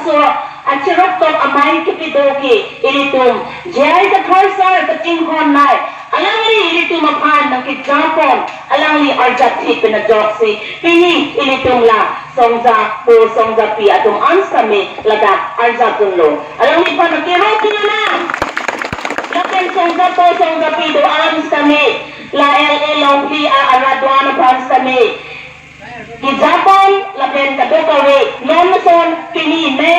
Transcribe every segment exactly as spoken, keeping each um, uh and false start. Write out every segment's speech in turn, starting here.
So, achirap tong amei kepi do ke ilitum J I Kathar sir kachinghon nai. Alangli ilitum aphan nangkejapon, alangli arjap thik pen ajoksi pini ilitum la songja po songjapi atum an sitame ladak arjap dunlo. Alangliphan akero pinana. Lapen songja po songjapi do an sitame, la L A Longphli a arat do-an aphan sitame kejapon lapen kadokave non ason pini me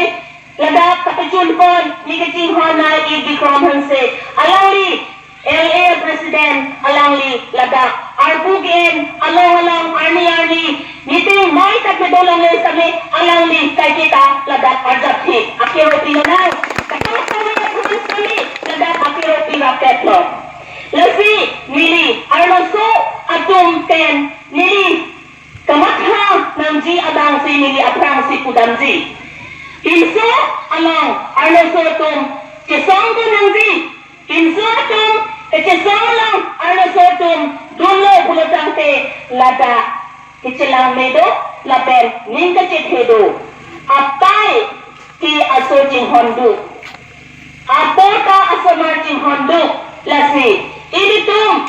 ladak kapachunpon ne kachinghon nai Bikram Hanse, alangli L A President, alangli ladak arpu ke-en along along arni arni meeting mai tak medo longle sitame alangli kaiketa ladak arjap thik akero pinana. Kadokave aphan sitame ladak akero pirap tet lo. Lasi neli arloso atum pen neli kamatha nangji abang si neli aphrang si pudamji. Pinso along arloso atum chesong dun nangji. Pinso atum kachesong along arloso atum dunlo pulo tangte ladak kachelang me do lapen ning kachethe do. Apai ke aso chinghon do. Apo ta asomar chinghon do. Lasi ilitum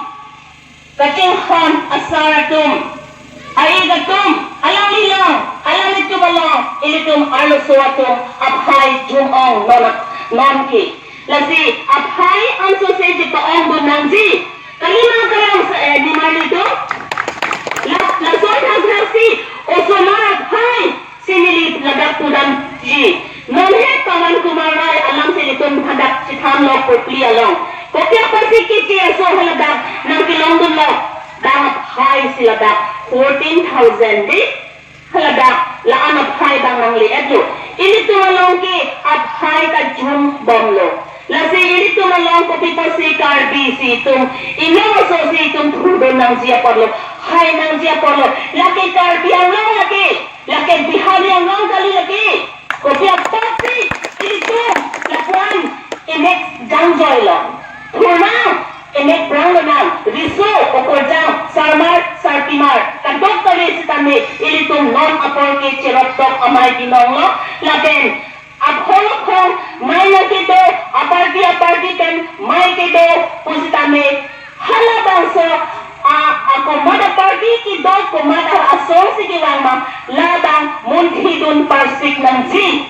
kachinghon asar atum, a-ik atum, alangli along, alanglitum along ilitum arloso atum aphai jum-ong non, non ke. Lasi aphai anso se chepa-ong dun nangji. Kalima karang sa, eh, nimarlitum. La, lason thakthak si osomar aphai si neli ladak pudamji. Non he Pawan Kumar Rai alam si ilitum hadak chethanlo Kopili along. Kopi apotsi keche aso haladak nangkelong dunlo? Bang aphai si ladak fourteen thousand di. Haladak la-an aphai bang nangle-etlo. Ilitum along ke aphai ta jum bomlo. Lasi ilitum along kopi apotsi Karbi si itum, inglong aso si itum thurdun nangji apotlo, hai nangji apotlo. Lake Karbi Anglong lake, lake Bihari Anglong kali lake. Kopi apotsi ilitum lapuan imek jangjoilo. Thurnang, imek brang lonang, riso, okorjang, sarmar, sarpimar, kadokave sitame ilitum non apor ke cherok tok amei binonglo. Lapen aphong aphong mei nangkedo, aparty aparty pen mei kedo pusitame halabangso a, a komat aparty kedo, komat asong si kevang ma, labang munthidun parsik nangji.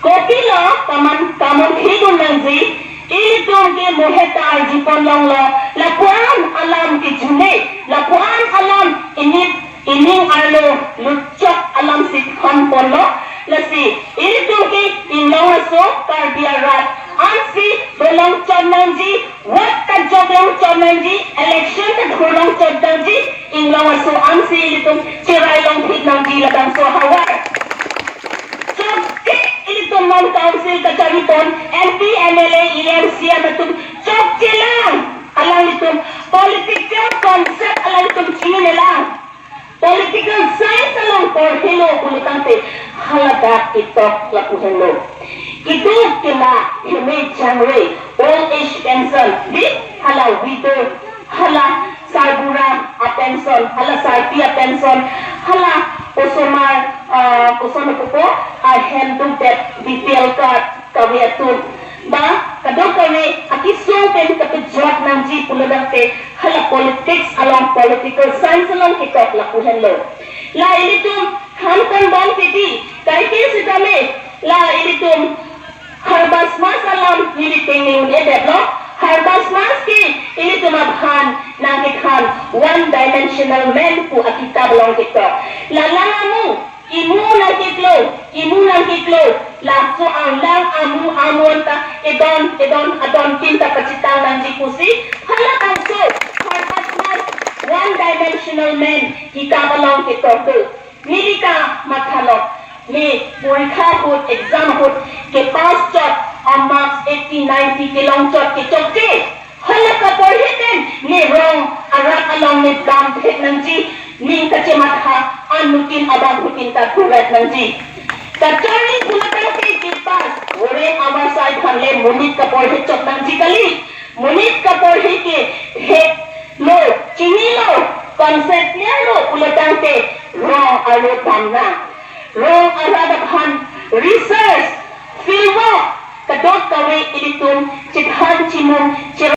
Kopilo kaman kamunthidun nangji? Ilitum ke muheta arjupon longlo, lapuan alam kejune, lapuan alam inip ining arlo lutchok alam si thanponlo. Lasi ilitum ke inglong aso Karbi arat ansi dolong chot nangji, vote kajok long chot nangji, election kathur long chot nangji, inglong aso ansi ilitum cherai long thik nangji labangso havar. Chokche ilitum non council kacharipon, M P, M L A, E M, C E M atum chokche lang. Alanglitum political concept alanglitum chininelang. Political science along porhelo pulo tangte haladak ketok lapu henlo. Keduk kela heme jangre, old age pension, di hala widow, hala sarbura a pension, hala sarpi a pension, hala osomar, ah, koson apupo, a hem dukdet B P L card kave atum. Ba, kadokave akesung pen kapejok nangji pulo tangte hala politics along, political science along ketok lapu henlo. La ilitum than kon bom titi, kaike sitame, la ilitum Harbas Mas alam neli tengne un-edetlo. Harbas Mas ke ilitum aphan nangkethan One Dimensional Man pu akitap along ketok. Lalang amu, imu nangkiklo, imu nangkiklo, laso alang amu amu anta edon, edon, adon kinta pachitang nangji pusi, halabangso Harbas Mas One Dimensional Man kitap along ketok do. Neli ta mathalo, ne porikha ahut, exam ahut kepass chot, a marks eighty, ninety kelong chot ke chokche. Hala kaporhi pen ne rong arat along ne dam thek nangji, ning kachematha anuttin abangphutin ta kuret nangji. Kacharli pulo tangte kepass, ore abar sai thanle monit kaporhi chot nangji kali. Monit kaporhi ke theklo, chinilo, concept clear lo pulo tangte rong arlo damnang. Rong arat aphan, research, field work, kadokave ilitum chethan chimung, che